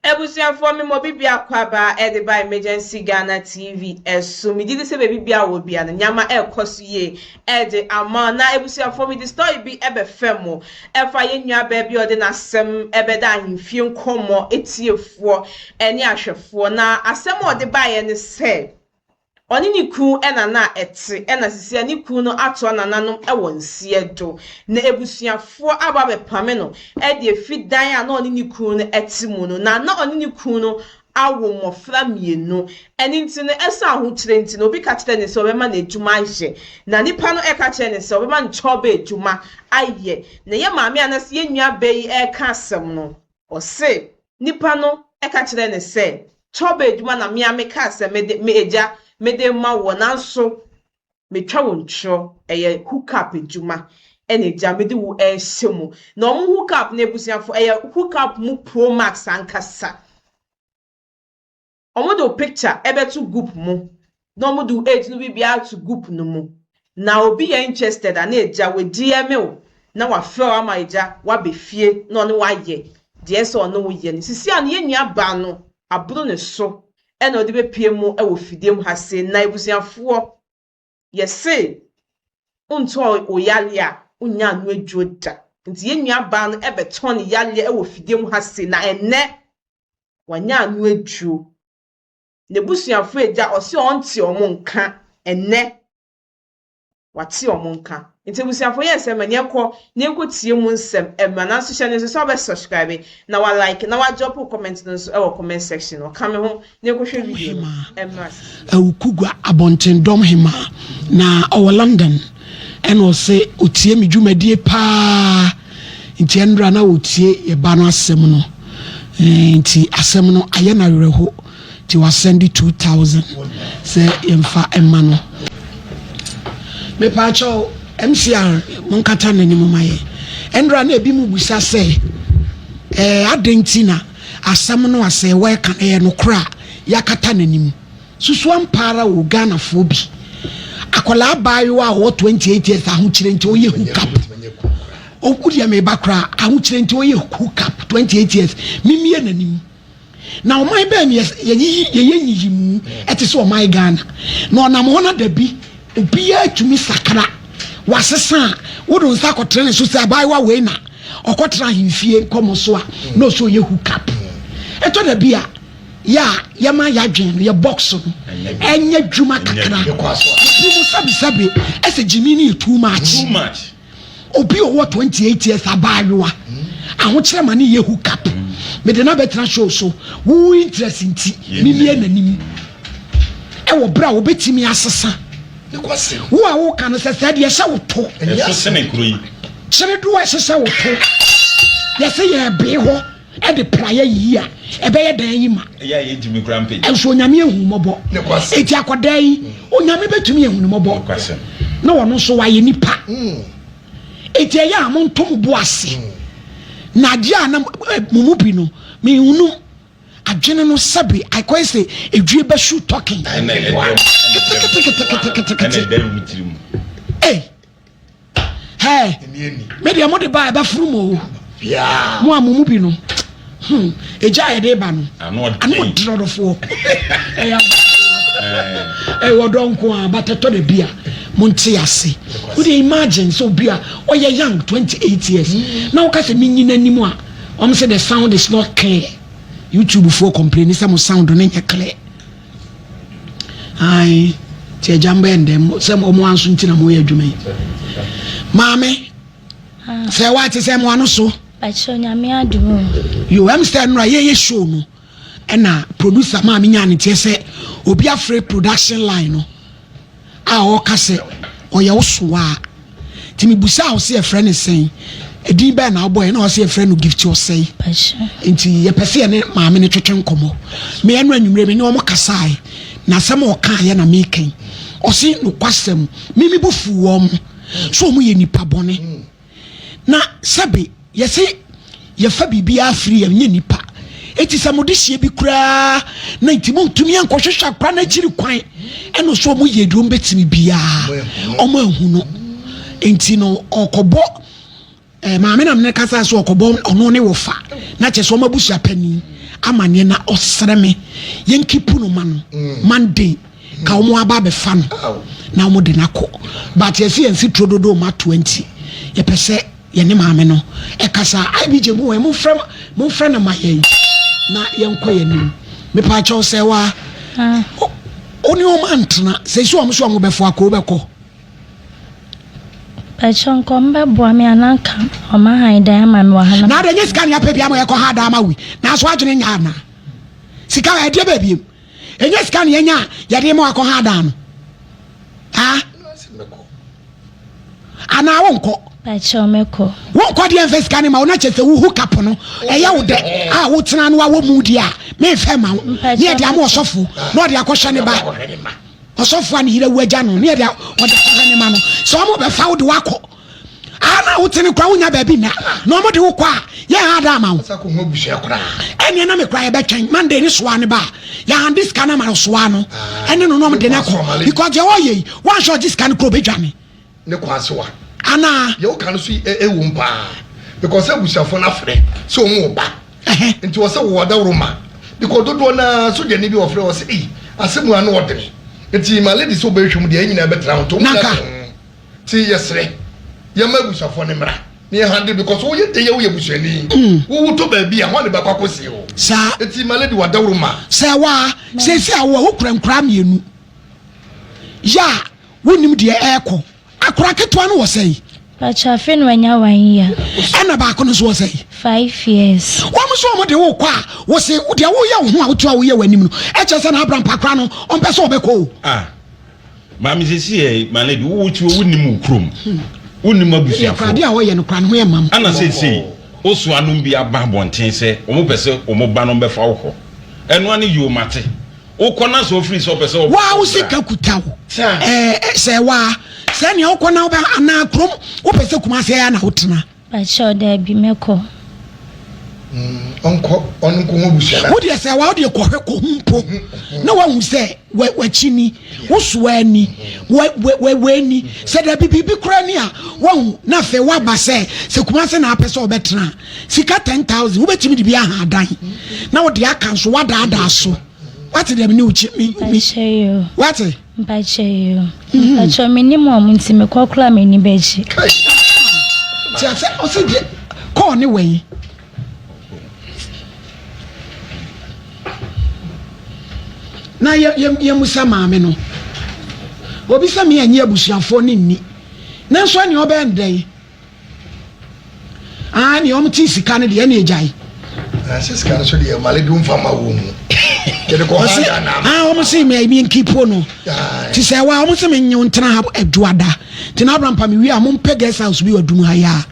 Abusuafoɔ me mɔ bibia akwaaba ɛde ba Emergency Ghana TV ɛso. Me gyidi sɛ baabi bia wɔ bia no nyama ɛkɔ so yie ɛde ama. Na abusuafoɔ me de story bi ɛbɛ fɛ mo ɛfa yɛn nua baa bi ɔde n'asɛm ɛbɛda ahemfie nkɔmɔ etiefoɔ ɛne ahwɛfoɔ. Na asɛm a ɔde baeɛ ne sɛ Ɔne ne kunu na na ɛte, ɛna sisia ne kunu no atoa nananom wɔ nseɛ do. Na abusuafoɔ aba abɛpame no de afi dan a na ɔne ne kunu no te mu no. Na na ɔne ne kunu no awo mmɔfra mmienu. Ɛno nti no, ɛsiane ahokyerɛ nti no, obi ka kyerɛɛ no sɛ ɔbɛma no adwuma ayɛ. Na nipa no ka kyerɛɛ no sɛ ɔbɛma no kyɔba adwuma ayɛ. Na yɛn maame anaasɛ yɛn nuabaa yi reka asɛm no, Ɔse nipa no ka kyerɛɛ no sɛ, Kyɔba adwuma na me ara mekaa sɛ mede, me agya, mede rema woɔ, nanso metwa wo ntorɔ, ɛyɛ hook up adwuma ɛna agya mede wo rehyɛ mu. Na wɔn hook up no abusuafo, ɛyɛ hook up mu pro max ankasa. Ɔmo de wo picture ɛbɛto group mu na ɔmo de wo age no biribiara ato group no mu. Na obi yɛ interested a na agya wa DM wo na wafrɛ wo ama agya waba fie na ɔne wo ayɛ deɛ ɛsɛ ɔne wo yɛ no. Sisi a no yɛn nua baa no aboro ne so ɛna ɔde bɛpue mu ɛwɔ fidie mu ha sei. Na abusuafoɔ yɛse wontɔɔ wo yareɛ a wonnya ano aduro da. Nti yɛn nua baa no ɛbɛtɔn ne yareɛ ɛwɔ fidie mu ha sei na ɛnɛ Wanya ano aduro. N'abusuafo agya ɔse ɔnte ɔmo nka ɛnɛ wate ɔmo nka. Nti abusuafo yɛ sɛ ma yɛnkɔ na yɛnkɔ tie mu nsɛm ɛmra nanso hyɛ no nso sɛ wobɛ subscribe na wa like na wa drop wo comment no nso ɛwɔ comment section hɔ. Ka me ho na yɛnkɔhwɛ video no ɛmra sisi. Awukugua Abɔntendɔm Hemaa na ɔwɔ London ɛna ɔse ɔtie me dwumadie paa nti ɛnora na ɔtie yɛ ba no asɛm no nti asɛm no ayɛ no awerɛho nti wasɛnde 2000 sɛ yɛmfa ɛma no. Mepaakyɛw MCR monkata n'anim ma yɛ. Ɛnora na ebi mu bisa sɛ ɛɛ adɛn nti na asɛm no a sɛ wɔɛka no ɛyɛ nokorɛ a yɛakata n'anim. Susu ampa ara o Ghanafoɔ bi. Akwadaa abaayewa a ɔwɔ 28 years ahokyerɛ nti ɔyɛ hook up. Oku deɛ meba koraa ahokyerɛ nti ɔyɛ hook up 28 years. Mimie n'anim. Na ɔman bɛn na yɛyiyi yɛyɛ nyiyimu ɛte sɛ ɔman Ghana. Na ɔnam hɔ na dabi obiara tumi sakra. Wasesa a wode wo nsa akɔtena ne so sɛ abaayewa wei na ɔkɔtena ahemfie nkɔmɔ so a na ɔsɛ ɔyɛ hook up. Ɛtɔ da bi a yɛ a yɛma yɛadwen no yɛ box no ɛnyɛ adwuma kakra ebi mu sɛbisɛbi ɛsɛ gyimi no yɛ too much obi ɔwɔ 28 years abaayewa ahokyerɛ ma ne yɛ hook up mede no abɛtena show so wo interest nti mimie n'anim ɛwɔ berɛ a wobɛtumi asesa wo a woka no sɛ sɛ deɛ ɛhyɛ wo to kyere do a ɛhyɛ sɛ wo to yɛsɛ yɛbee hɔ de praeɛ yiyi a, ɛbɛyɛ dɛn ayi ma? Nso Onyame ahu mmɔbɔ. Enti akwadaa yi, Onyame bɛtumi ahu no mmɔbɔ. Na ɔno nso wayɛ nipa. Enti ɛyɛ a monto mo bo ase. Na adeɛ a na mo mu bi no, menhunu adwene no sɛbe akɔyɛ sɛ edwie bɛsu talking. Keteketeketekete. Ei! Hey, me deɛ mo de ba ɛbɛforo mo o. Mo a mo mu bi no, hmm, egya a yɛde ba no, ano ɔdene ɔdɔfoɔ. Ɛyɛ ɛyɛ ɔdɔ nko a, but ɛtɔ da bi a mo nte ase. Wo deɛ imagine sɛ obi a ɔyɛ young 28 years na woka sɛ menyi n'anim a, wɔn sɛ the sound is not clear. YouTube foɔ complain sɛ mo sound no nyɛ clear. Ae, nti agya mbɛyɛ ndɛ sɛ ɔmo anso nti na moyɛ adwuma yi. Maame, ah. sɛ wate sɛ mo ano so. Bakyɛ nyame adom o. Yo, ɛm sɛ nnora yɛyɛ show no ɛna producer maa me nyaa ne teɛ sɛ obi afrɛ production line no. a ɔreka sɛ ɔyɛ wo soa a, nti mebusaa wo sɛ yɛfrɛ no sɛn, edin bɛn na wobɔeɛ na ɔsɛ yɛfrɛ no Gift Ɔsɛe. Nti yɛpɛ sɛ yɛne maame no twetwe nkɔmmɔ. Me ɛno anwummerɛ me ne wɔn kasaeɛ na asɛm a ɔkaeɛ na meka yi. Ɔse nokwasɛm me me bo fuu wɔn sɛ wɔn yɛ nipa bɔne. Na sɛbe yɛse yɛfa biribiara firi yɛn nyɛ nipa. Eti sɛ mo de hyia bi koraa na nti mo ntumi ankɔhwehwɛ akora no akyiri kwan ɛna so ɔmo yɛ deɛ ɔmo bɛtumi biara ɔmo ahu no. Nti no ɔkɔbɔ eh, maame na mene kasa so ɔkɔbɔ ɔno ne wɔfa na kyɛ sɛ ɔmo abusua panin. amaneɛ na ɔsrɛ me yɛn keep no ma no Monday ka wɔn aba abɛfa no na wɔn de no akɔ but yɛsi yɛn si turo dodo ma 20 yɛpɛ sɛ yɛne maame no ɛkasa. IBJ mu wɔn momfrɛ momfrɛ no ma yɛn na yɛnkɔ yɛn anim. Mepaakyɛw sɛ wa wo ne wɔn antena sɛ si wɔn so wɔn bɛfo akɔ wobɛkɔ. Mpakyɛw nka ɔmo bɛboa me anaa nka ɔmo ahan dan ama me wɔ ha na. Na adɛ nyɛ sika ne apɛ bi ama yɛkɔ ha dan ama wei nanso adwene nyɛ ana sika ɛdeɛ baabi ɛnyɛ sika ne yɛnya a yɛde ma wakɔ ha dan no ha anaa wonkɔ. Mpakyɛw mɛkɔ. Wonkɔ deɛ mfɛ sika ne ma wo na kyɛ sɛ wo hook up no ɛyɛ wo dɛ a wotena no awɔ mu deɛ a memfɛ ma wo ne yɛde ama ɔsɔfo na ɔde akɔhwɛ ne ba. Ɔsɔfo a ne yere awu agya no ne yɛde ɔde akɔhwɛ ne ma no sɛ ɔmo bɛfa wo de wakɔ a na wote ne kora wonya baabi nna na ɔmo de wo kɔ a yɛn ha da ama wo ɛneɛ na me kora yɛbɛtwɛn Monday ne soa ne ba a yɛhande sika no ama no soa no ɛne no na ɔmo de no akɔ because deɛ ɔyɛ yi wanhwɛ ɔgye sika no kora ɔbɛdwane. Ne kwan so a. Anaa. Deɛ woka no so ɛwom paa because abusuafoɔ no afrɛ sɛ wɔn wɔ ba nti wɔ sɛ wɔ adaworo ma because dodoɔ naa sogyani bi wɔfrɛ wɔ sɛ ei asɛm ano ɔdene nti ma lady sɛ wobɛhwɛ mu deɛ ɛnyina bɛtena ho nti wɔn nyinaa nti yɛsrɛ yɛma abusuafoɔ no mmra na yɛ handle because woyɛ de yɛ woyɛ busuani wowo tɔ baabi a hɔ ne bɛkɔ akɔsie o saa nti ma lady wɔ adaworo ma. Sɛ waa sɛsi a wɔ wokura nkura mmienu yɛ a Wonnim deɛ ɛrekɔ. Akora ketewa no wɔ sɛn? Pacho afe na wanya one year. Ɛna baako no nso wɔ sɛn? 5 years. Wɔn nso wɔn de wo kɔ a wɔsi deɛ woyɛ wo ho a wotu a woyɛ w'anim no ɛkyɛ sɛ na Abraham pakora no ɔmpɛ sɛ ɔbɛkɔ o. Ah maame sisi yɛ my lady wo ti wo nim wo kurom wo nim abusuafo. Adeɛ a ɔyɛ no kora ne ho yɛ mam. Ana sese woso anom bi aba abɔnten sɛ wɔn pɛ sɛ wɔn ba no bɛfa wo kɔ ɛno ani yɛ o mate. Wokɔ na sɛ ɔfiri sɛ ɔpɛ sɛ ɔbɔ Waa wo sika kuta wo ɛɛ sɛ waa sɛ nea wokɔ na wobɛ anaa kurom wopɛ sɛ Kumasi ɛyɛ na wotena. Pakyɛw daabi mɛkɔ. Ɔnkɔ ɔno nko ho busua na. Wo deɛ sɛ waa wo deɛ kɔhwɛ kɔhu mpo na wahu sɛ wakyi ni wo soa ni wɔ ni sɛ daabi biribi koraa ni a wahu na afei waba sɛ sɛ Kumasi na apɛ sɛ ɔbɛtena sika 10,000 wobɛtumi de bi aha adan na wode aka nso wadaadaa so. Wate deɛ mene wo kyi me me. Mpakyɛ yoo. Wate. Mpakyɛ yoo. Mpakyɛ me nim wɔn nti me kɔ koraa m'ani bɛgye. Ti ase ɔsi deɛ kɔɔ ne wɛn. Na yɛ yɛ yɛ musa maame no. Obi sɛ me anyi abusuafoɔ ne nni. Nanso ɛne ɔbɛn dɛn. Ah, nea wɔn te sika no deɛ ɛna egyae. Na sɛ sika no so deɛ male bi nfa ma wɔn mu. Yɛde kɔ ha da na. Ah, wɔn se mi mi nkipo no. Ti sɛ wa wɔn se mi nye ntena ha adwuada. Ti na abira mpa mi wi a mo mpɛ guest house bi wɔ dum ha ya.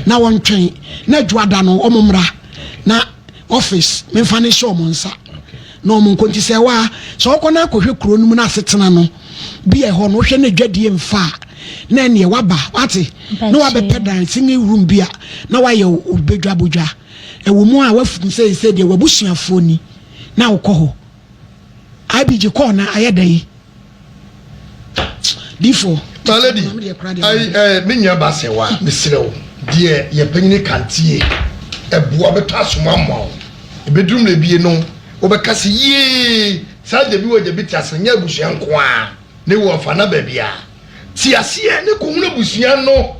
Na wɔn twɛn na adwuada no wɔn mmra na office mi nfa ne hyɛ wɔn nsa. Na wɔn nko nti sɛ wa sɛ ɔkɔ na akɔhwɛ kuro no mu na asetena no bi ɛhɔ no wohwɛ na adwadie mfa a na ɛneɛ waba wate na wabɛpɛ dan single room bi a na wayɛ wo badwa bodwa ɛwɔ mu a wafum sɛ sɛ deɛ wabusuafoɔ ni na wokɔ hɔ IBG kɔɔ na ayɛ dɛn difo. My lady, ayi ɛɛ me nua ba sɛ wa mesrɛ wo deɛ yɛ panyini kantie ɛboa bɛtɔ asom ama wo ebeduru mmerɛ bie no wobɛka sɛ yie saa gyabi wɔ gyabi te ase nyɛ abusua nko a ne wɔ afa na baabi a te aseɛ ne kɔhunu abusua no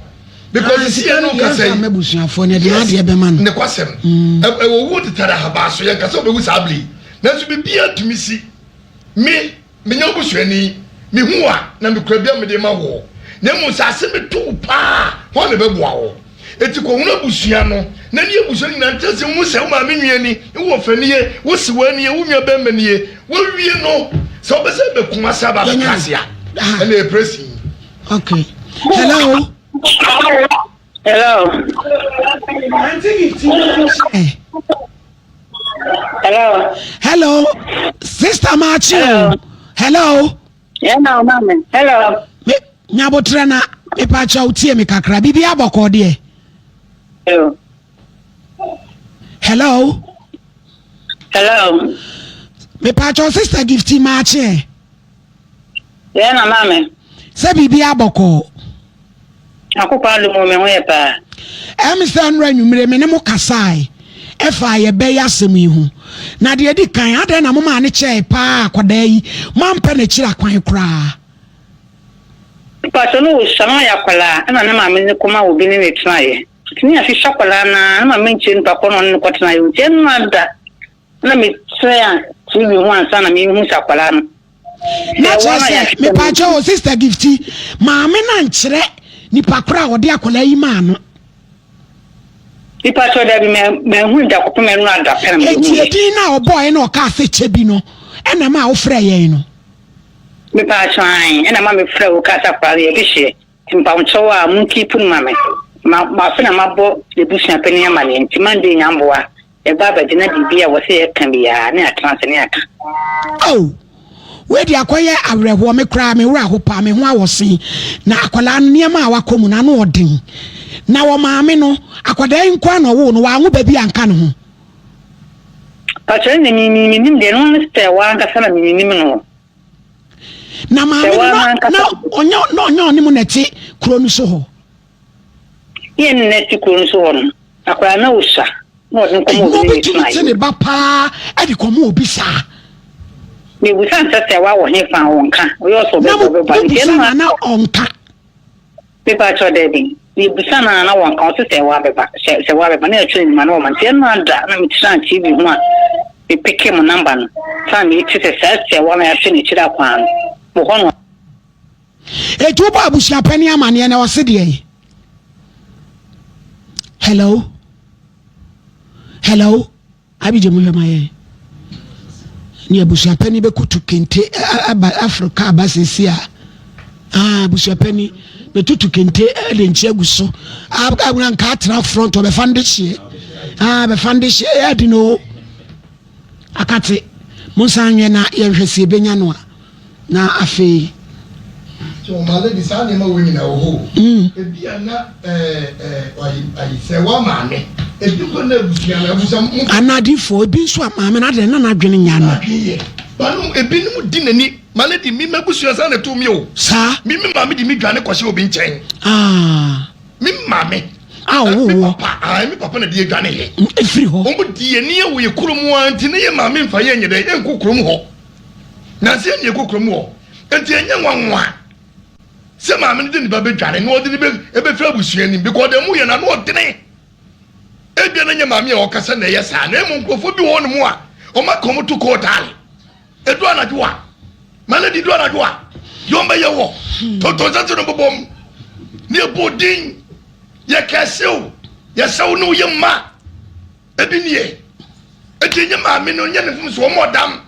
because Ah, sisi sika yɛ no no deɛ kasa ɛmfa yi mma abusuafoɔ no, ɛde yes n'adeɛ bɛma no. ne kwasɛm ɛwɔ wuo tetare ahabaa so yɛn kasa ɔbɛwu saa bere yi nanso biribiara tumi si me menyɛ obusuani mehu a na mekura bi a mede ma woɔ na mmom sɛ asɛm bi to wo paa hɔ na ɛbɛboa wo eti kɔhunu abusua no na ne abusua no nyinaa nkyerɛ sɛ wohu sɛ wo maame nua ni wo wɔfa nie wo sewa nie wo nua bɛrima nie wowie no sɛ wobɛ sɛ bɛkum ase aba abɛtra ase a ɛna ɛpere si. Okay. Hello. Hello. Hello. Hello. Sister Machi. Hello. Hello. Yeah, no, mami. Hello. Me nyabotrɛ na mepa kyɛw tie me kakra. Bibi abɔkɔ deɛ. Hello. Hello. Hello. Mepa kyɛw sister Gifty Machi. Yeah, na mami. Sɛ biribi abɔkɔ. Akokɔ adom me ho yɛ paa. Ɛm sɛ nnora anwummere me ne mo kasae ɛfa yɛbɛyɛ asɛm yi ho. Na deɛ ɛdi kan, adɛn na momaa no kyɛɛe paa akwadaa yi, moampɛ n'akyiri akwan koraa? Mpakyɛw na osua na ɔyɛ akwadaa ɛna ne maame ne kɔma obi ne ne tenaeɛ nti ne yɛahwehwɛ akwadaa no ara ne maame nkyerɛ nipa korɔ na ɔne no kɔtenaeɛ nti ɛno ada na mekyerɛ TV ho ansa na mehu sɛ akwadaa no na kyerɛ sɛ mepakyɛ o sister Gifty maame no ankyerɛ nipa korɔ a ɔde akwadaa yi maa no. Nipa kyerɛ dabi mɛ mahu da kɔpem ɛno ada pɛ na mehu. Eti edin na ɔbɔɔ na ɔkaa sɛ kyɛ bi no ɛna ma wofrɛ yɛn no. Mepaakyɛw ae ɛna ma me frɛ wo kaa sɛ akwadaa no yɛde hyeɛ nti mpawokyɛw a mo keep no ma me ma afe na mabɔ yɛbusua panin amaneɛ nti Monday nyamboa yɛba abɛgye na biribi a wɔsɛ yɛka biara ne yɛatena ase ne yɛaka. Oh wei de akɔyɛ awerɛhoɔ me koraa me werɛ aho paa me ho awɔ sen na akwadaa no nneɛma a wakɔ mu no ano ɔden na wɔ maame no akwadaa yi nko na ɔwoo no wanwo ba bi anka ne ho. Pakyɛ ne mi mi nim deɛ no ne sɛ wankasa na mi nim no. Na maame no na na ɔnyɛ na ɔnyɛ ɔne mu na ɛte kuro no so hɔ. Yɛn ne na ɛte kuro no so hɔ no akwadaa na osua na ɔde nkɔmɔ obi ne ne tena yi. ne ba paa ɛde kɔmɔ obi saa. Mebusa nsɛ sɛ wa wɔ he fa ɔnka ɔyɛ ɔsɔ ɔbɛbɔ ɔbɛbɔ nti ɛno na ɔnka. Mepa kyɛw dabi. Yɛbisa no a na wɔnka, ɔse sɛ wabɛba, sɛ sɛ wabɛba na yɛtwerɛ ne ma na wɔma nti ɛno ada na metenaa TV ho a mepeke mo number no saa mete sɛ saa sɛ wa na yɛahwɛ n'akyiri akwan no wɔ hɔ no. Eti wobɔ abusuapɛni amaneɛ na ɔse deɛn? Hello? Hello? Abigye mo hwɛ ma yɛn. Ne abusuapɛni bɛkutu kente aba afro kaa ba sɛsi a. Ah, abusuapɛni bɛtutu kente de nkyi agu so. Awura nka atena front ɔbɛfa no de hyeɛ. Ah, bɛfa no de hyeɛ ɛyɛ adi no. Akate, mo nsan nwɛ na yɛnhwɛ sɛ yɛbɛnya no a. Na afei. So my lady saa nneɛma wei nyinaa wɔ hɔ o. Ebi a na ɛɛ ayi sɛ wa maame ebi kɔ na abusua na abusua mo. Anadifoɔ ebi nso a maame na adɛn na n'adwene nyɛ ana. N'adwene yɛ bano ebinom di n'ani my lady mi m'abusua saa na ɛtoo mi o. Saa. Mi mi maame di mi dwane kɔhyɛ obi nkyɛn. Ah. Mi maame. A ɔwɔ wɔ. Mi papa ah mi papa na di edwane yɛ. Efiri hɔ. Wɔn di yɛn ni wɔ yɛ kurom a nti ne yɛ maame nfa yɛn nyɛ dɛ yɛn nkɔ kurom hɔ. Nansa yi na yɛkɔ kurom hɔ, enti ɛnyɛ nwanwa sɛ maame no de ne ba bɛdwane na ɔde no bɛfiri abusua anim because deɛ moyɛ no ano ɔdene. Ebia na nyɛ maame a ɔkasa na ɛyɛ saa, na mmom nkurɔfoɔ bi wɔ hɔnom a wɔaka wɔn to kɔɔtaale. Ɛdu anadwo a, ma no di du anadwo a, deɛ wɔbɛyɛ wɔ tonton nsa so no bobom ne ɛbɔ din yɛkɛsew yɛsɛw ne woyɛ mma. Ebi nie, Enti ɛnyɛ maame no nyɛ ne mfomso, wɔn ɔdam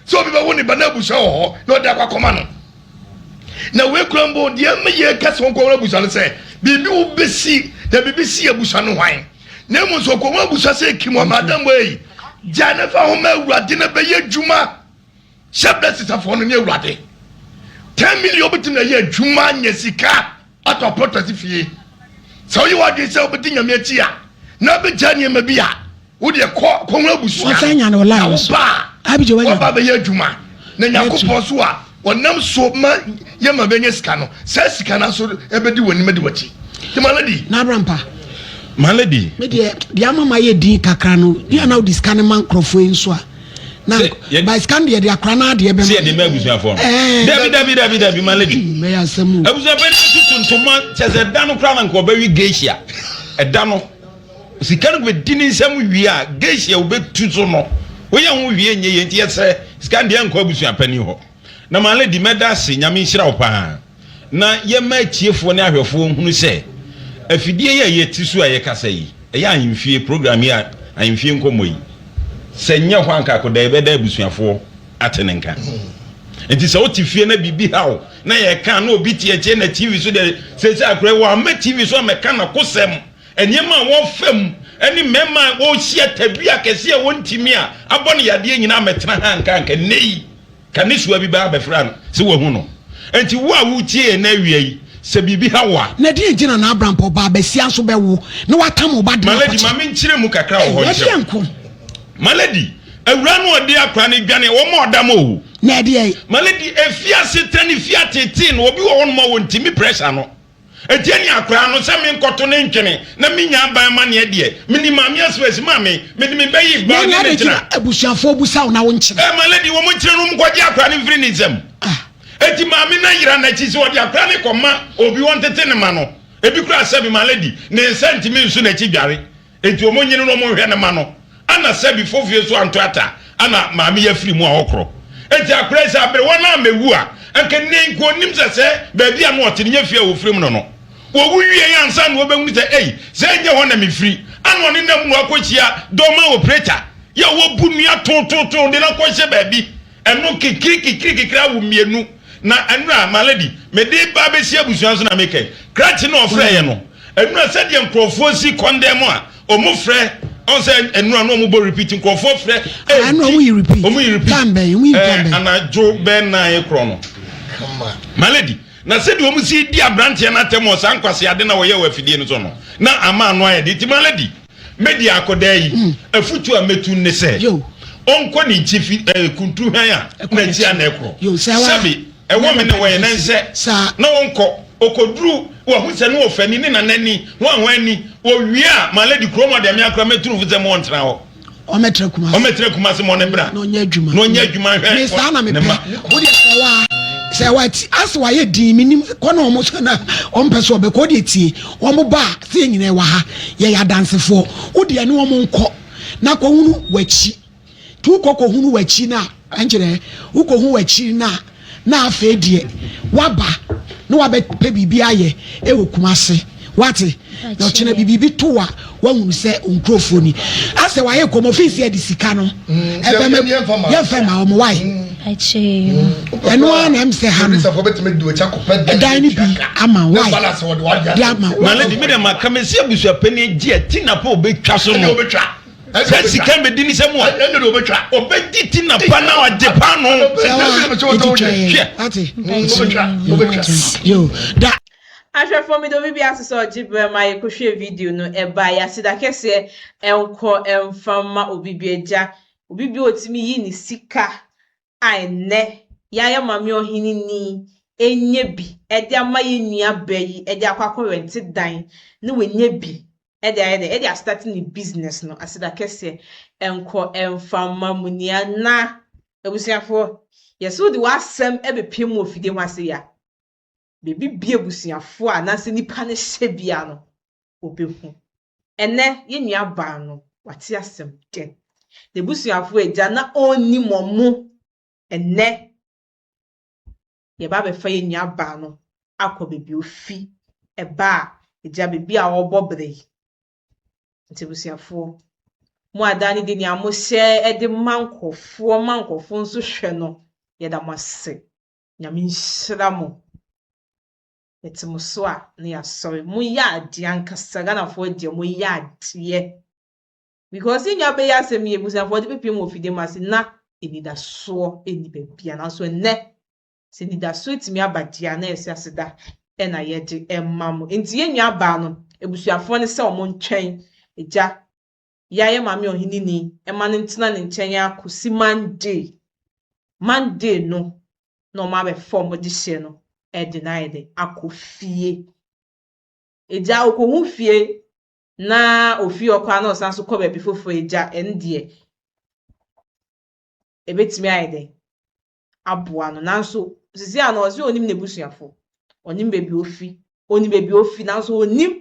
sɛ obi bɛwo ne ba na abusua wɔ hɔ na ɔde akɔ akɔma no. Na wei kura mpo deɛ ɛma yɛ ka sɛ wɔnkɔwɔ abusua no sɛ biribi wo bɛsi na biribi si abusua no hwan na mmom sɛ ɔkɔwɔ abusua sɛ ekim ɔma adam wei gya ne fa ho ma awurade na bɛyɛ adwuma hyɛ brɛ sisafoɔ no ne awurade 10 million wobɛtumi na yɛ adwuma anya sika atɔ aprɔtɔse fie. Sɛ woyɛ w'adwene sɛ wobɛdi Nyame akyi a, na wobɛgya nneɛma bi a, wodeɛ kɔ kɔhunu abusua no, na woba a, woaba bɛyɛ adwuma. Na Nyankopɔn so a ɔnam so ma yɛ ma bɛnya sika no, saa sika no nso ɛbɛdi w'anim adi w'akyi. Nti my lady. N'abrampa. My lady. Me deɛ, deɛ ama mayɛ din kakra no, deɛ na wode sika no ma nkurɔfoɔ yi nso a, na ba sika no deɛ de akora no adeɛ bɛma. Sɛ yɛde ma abusuafoɔ no. Dabi dabi dabi dabi my lady. Bɛyɛ asɛm o. Abusuafoɔ no tutu ntoma kyɛ sɛ ɛda no koraa na nka ɔbɛwe geisha. Ɛda no sika no bɛdi ne nsam wie a geisha wobɛtu so no woyɛ ho wie nyɛ yɛ nti yɛsrɛ sika no deɛ nkɔ abusuapanin hɔ. Na my lady mɛda ase Nyame nhyira wo paa. Na yɛma atiefoɔ ne ahwɛfoɔ nhunu sɛ, afidie yi a yɛte so a yɛkasa yi, ɛyɛ ahemfie program yi a ahemfie nkɔmmɔ yi, sɛ nyɛ hɔ a anka akoda yɛbɛda abusuafoɔ ate ne nka. Nti sɛ wote fie na biribi ha wo na yɛka na obi te akyire na TV so deɛ seesei akora yi wɔamma TV so ammɛka n'akosɛm, nneɛma a wɔfa mu ne mmarima a wɔrehyia tadua akɛseɛ a wɔntumi a abɔ no yadeɛ nyinaa ammɛtena ha anka anka nnɛ yi Ka ne soa bi ba abɛfra no sɛ wahu no. Enti wo a woretie yɛn nnɛ awia yi, sɛ biribi ha wo a. Na ɛdeɛn nti na n'abrampɔ ɔbaa basia nso bɛwo na watam wo ba de no Malady, akɔkyɛ? ma menkyerɛ mu kakra wɔ hɔ Ei, nkyerɛ ɛdeɛn wo. nko? Malady, awuraa no a ɔde akwadaa no dwaneɛ, wɔma ɔdam o. Na ɛdeɛn? Malady, efi asetena ne fie ateetee no, obi wɔ hɔnom a wɔntumi pressure no. Enti ɛne akwadaa no sɛ menkɔto ne ntwene na menya aban amaneɛ deɛ, menim maame asɛm asi maame, mede me ba yi ba ne ne tena. Abusuafoɔ busa wo na wo nkyerɛ. Ɛ my lady, wɔn nkyerɛ no wɔn kɔgye akwadaa no mfiri ne nsam. Ah. Eti maame no ayera n'akyi sɛ ɔde akwadaa no kɔma obi wɔntete ne ma no. Ebi koraa sɛbi my lady, ne nsa ntumi nso n'akyi dware. Enti ɔmo nyini na ɔmo nhwɛ ne ma no ana sɛbi fofie so anto ata ana maame yi afiri mu a ɔkorɔ. Enti akora yi sɛ aberewa no ammɛwu a anka nnɛ nka ɔnnim sɛ sɛ baabi a na ɔte no nyɛ fie a wɔfiri mu no no. Wɔwu wieɛ ansa na ɔbɛhunu sɛ ei sɛ ɛnyɛ hɔ na mefiri ana ɔne nam na wakɔhyia dɔɔma operator yɛ wɔbu nnua tootootoo de no akɔhyɛ baabi Ɛno kikiri kikiri kikiri awo mmienu na ɛnora my lady mede ba abɛsi abusua so na meka yi krakye na ɔfrɛ yɛ no ɛnora sɛdeɛ nkurɔfoɔ si kɔndɛm a ɔmo frɛ ɔn sɛ ɛnora na ɔmo bɔ repeat nkurɔfoɔ frɛ ɛdi ɔmo yi repeat ɔmo yi repeat ɛɛ anadwo bɛɛ nan korɔ no my lady na sɛdeɛ ɔmo si di aberanteɛ no atɛm wɔ saa nkwaseade na wɔyɛ wɔ afidie no so no na ama ano ayɛ de ti my lady Me deɛ akɔdaa yi, mm. afutu a mɛtu ne sɛ ɔnkɔ ne nkyi fi eh, kuntu hwan a n'akyi a na ɛkorɔ sɛbi ɛwɔ me ne wɔyɛ ne nsɛ na wɔnkɔ ɔkɔduru wahu sɛ ne wɔfani ne nanani ho ahoa ani wɔwie a ma lady kurom ɔdeɛ me akora mɛturu fo sɛ mo ɔntena hɔ ɔmɛtena kumase ɔmɛtena kumase ma ɔne bra na ɔnyɛ adwuma na ɔnyɛ adwuma hwɛ me saa na mepɛ wo deɛ sɛ wa sɛ wa ti asɛ wayɛ din menim kɔ na ɔmo so na ɔmpɛ so ɔbɛkɔ ɔdeɛ tie wɔn ba a sɛ yɛn nyinaa wɔ ha yɛyɛ adansefoɔ wo deɛ ne wɔn nkɔ na kɔhunu w'akyi nti wokɔ kɔhunu w'akyi no a ɛnkyerɛ wokɔhu w'akyi no a na afei deɛ waba na wabɛpɛ biribi ayɛ ɛwɔ Kumase wate na ɔkyena bi biribi to a wahunu sɛ nkurɔfoɔ ni asɛ wayɛ kɔm ɔfii sɛ yɛde sika no mm, ɛbɛma yɛmfa ma wɔn wae mm. ɛno ara na ɛm sɛ ha no ɛdan no bi ama wae de ama wae. Maladi mi dɛ ma kame si abusuapɛni gye ɛti na po obetwa so no sɛ sika bɛdi ne sɛ mu a ɔbɛgye ti na pa na wagye pa no hwɛ. Ahwɛfoɔ meda obi biara ase sɛ ɔgye berɛ ma yɛkɔhwɛɛ video no ɛbaeɛ. Aseda kɛseɛ nkɔ mfa mma obi bi agya, obi bi a ɔtumi yi ne sika a ɛnnɛ yɛayɛ Maame Ɔhene ni ɛnya bi de ama yɛn nua ba yi de akɔ akɔ rɛnte dan na wanya bi de ayɛ dɛ de astarte ne business no. Aseda kɛseɛ nkɔ mfa mma mo nia na abusuafoɔ yɛsɛ wode w'asɛm bɛpie mu wɔ fidie ho ase yi a baabi bia abusuafoɔ a anaasɛ nipa no hyɛ bia no ɔbɛhu. Ɛnɛ yɛn nua baa no wate asɛm dɛ. N'abusuafoɔ agya na ɔnnim ɔmo. Ɛnɛ yɛba abɛfa yɛn nua baa no akɔ baabi ofi ɛba a agya baabi a ɔbɔ bere yi. Nti abusuafoɔ mo a daa ne de nea mohyɛ de ma nkurɔfoɔ ma nkurɔfoɔ nso hwɛ no yɛda mo ase. Nyame nhyira mo. Yɛte mo so a na yɛasɔre. Mo yɛ adeɛ ankasa. Ghanafoɔ deɛ mo yɛ adeɛ. Because yɛn nua bɛyɛ asɛm yi abusuafoɔ de bɛpie mu wɔ fidie mu ase na anidasoɔ nni baabia. Nanso ɛnnɛ sɛ anidasoɔ atumi aba deɛ a na yɛsɛ aseda ɛna yɛde ɛma mo. Nti yɛn nua baa no abusuafoɔ no sɛ wɔn ntwɛn agya Yɛayɛ Maame Ɔheneni ma no ntena ne nkyɛn ara kɔsi Monday. Monday no na wɔn abɛfa wɔn dehyeɛ no de no ayɛ dɛn akɔ fie. Agya ɔkɔhu fie na ofie hɔ koraa na ɔsan so kɔ baabi foforɔ agya ɛno deɛ ɛbɛtumi ayɛ dɛn aboa no. Nanso sisi a no ɔse ɔnim n'abusuafo, ɔnim baabi ofi, ɔnim baabi ofi nanso ɔnim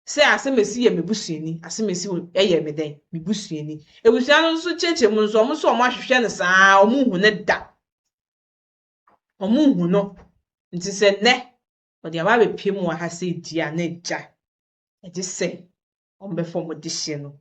sɛ asɛmasi yɛ me busuani, asɛmasi yɛ me dɛn? Me busuani. Abusua no nso kyerɛkyerɛ mu nso, wɔn nso wɔn ahwehwɛ no saa, wɔn nhu no da. Wɔn nhu no. Nti sɛ nnɛ, wɔde aba abɛpie mu wɔ ha sɛ di a na agya, ɛgye sɛ wɔn bɛfa wɔn dehyeɛ no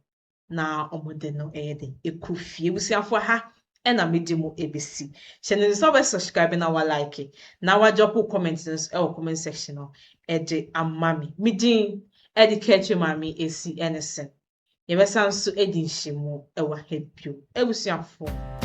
na wɔde no ɛyɛ dɛn? Ɛkɔ fie. Abusuafoɔ ha ɛna mede mo ɛbɛsi. Hyɛ no nso sɛ wobɛ subscribe na wa like na wa drop wo comment no nso ɛwɔ comment section hɔ ɛde ama me. Me din ɛde Kɛkyɛ Maame Esi ɛne sen. Yɛbɛsan nso adi nhyiamu ɛwɔ ha bio. Abusuafoɔ.